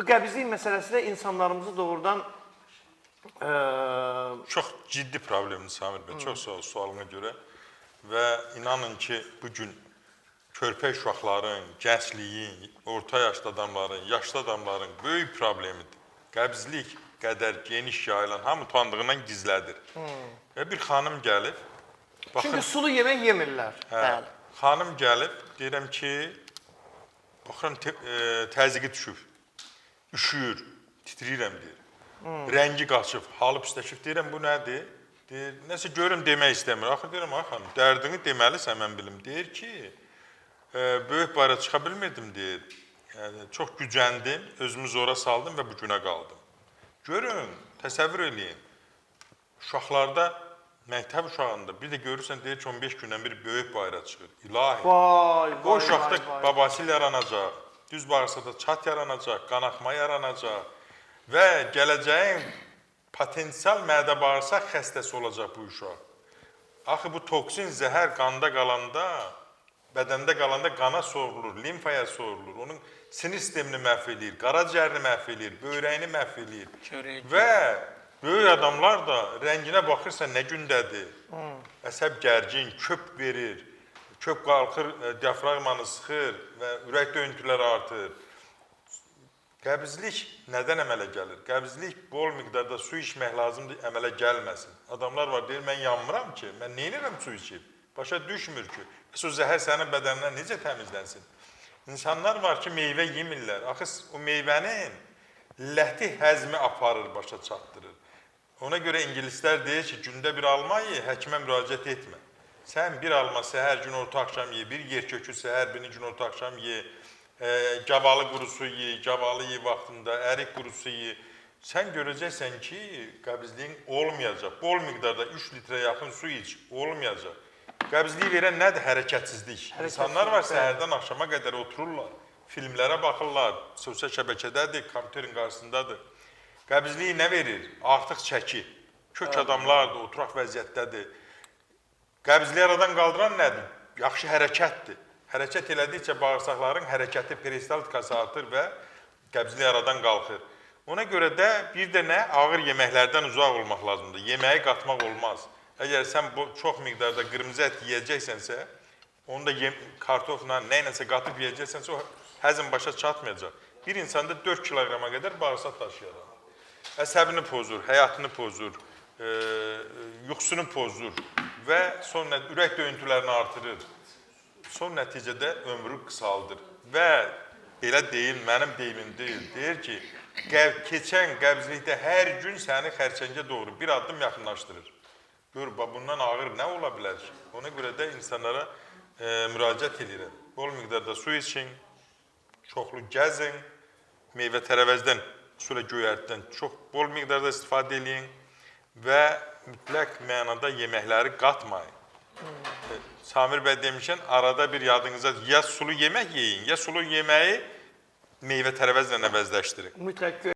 Bu qəbizlik məsələsi də insanlarımızı doğrudan Çox ciddi problemdir Samir bəy. Çox sağ ol sualına görə. Və inanın ki, bu gün körpə uşaqların, gəncliyin, orta yaşlı adamların, yaşlı adamların böyük problemidir. Qəbizlik qədər geniş yayılan, hamı utandığından gizlədir. Və bir xanım gəlib, baxın, Çünki sulu yemək yemirlər. Hə, Bəli. xanım gəlib, deyirəm ki, baxıram təzyiqi düşüb, üşüyür, titrəyirəm deyir. Rəngi qaçıb, halı pisləşib, deyirəm bu nədir? Deyir, nəsə görüm demək istəmir. Axır deyirəm, ay xanım, dərdini deməlisən mən bilim. Deyir ki, böyük bayıra çıxa bilmirdim deyir. Yəni, çox gücəndim, özümü zora saldım və bu günə qaldım. Görün, təsəvvür eləyin. Uşaqlarda, məktəb uşağında bir də görürsən deyir ki, 15 gündən bir böyük bayıra çıxır. İlahi. Vay, O vay, uşaqda vay, vay. babasil yaranacaq, düz bağırsaqda çat yaranacaq, qanaxma yaranacaq və gələcəyin potensial mədə bağırsaq xəstəsi olacaq bu uşaq. Axı bu toksin zəhər qanda qalanda, bədəndə qalanda qana sorulur, limfaya sorulur. Onun sinir sistemini məhv eləyir, qaraciyərini məhv eləyir, böyrəyini məhv eləyir. Çörək. Və böyük adamlar da rənginə baxırsan nə gündədir. Əsəb gərgin, köp verir, köp qalxır, diafraqmanı sıxır və ürək döyüntüləri artır. Qəbizlik nədən əmələ gəlir? Qəbizlik bol miqdarda su içmək lazımdır, əmələ gəlməsin. Adamlar var, deyir, mən yanmıram ki, mən nə edirəm su içib? Başa düşmür ki, bəs o zəhər sənin bədənindən necə təmizlənsin? İnsanlar var ki, meyvə yemirlər. Axı o meyvənin ləti həzmi aparır, başa çatdırır. Ona görə ingilislər deyir ki, gündə bir alma ye, həkimə müraciət etmə. Sən bir alma səhər, gün orta axşam ye, bir yer kökü səhər, birini gün orta axşam ye, gavalı qurusu ye, gavalı ye vaxtında, ərik qurusu ye. Sən görəcəksən ki, qəbizliyin olmayacaq. Bol miqdarda 3 litrə yaxın su iç, olmayacaq. Qəbizliyi verən nədir? Hərəkətsizlik. İnsanlar var, səhərdən axşama qədər otururlar, filmlərə baxırlar, sosial şəbəkədədir, kompüterin qarşısındadır. Qəbizliyi nə verir? Artıq çəki. Kök adamlardır, oturaq vəziyyətdədir. Qəbizliyi aradan qaldıran nədir? Yaxşı hərəkətdir. Hərəkət elədikcə bağırsaqların hərəkəti, peristaltikası artır və qəbizlik aradan qalxır. Ona görə də bir də nə? Ağır yeməklərdən uzaq olmaq lazımdır. Yeməyi qatmaq olmaz. Əgər sən bu çox miqdarda qırmızı ət yeyəcəksənsə, onu da kartofla, nə iləsə qatıb yeyəcəksənsə, o həzm başa çatmayacaq. Bir insanda 4 kiloqrama qədər bağırsaq daşı yaranır. Əsəbini pozur, həyatını pozur, yuxusunu pozur və son ürək döyüntülərini artırır. Son nəticədə ömrü qısaldır. Və belə deyil, mənim deyimim deyil. Deyir ki, keçən qəbizlikdə hər gün səni xərçəngə doğru bir addım yaxınlaşdırır. Gör, bundan ağır nə ola bilər ki? Ona görə də insanlara müraciət edirəm. Bol miqdarda su için, çoxlu gəzin, meyvə tərəvəzdən, xüsusilə göyərtidən çox bol miqdarda istifadə eləyin və mütləq mənada yeməkləri qatmayın. Samir bəy demişən, arada bir yadınıza ya sulu yemək yeyin, ya sulu yeməyi meyvə tərəvəzlə əvəzləşdirin. Mütləq.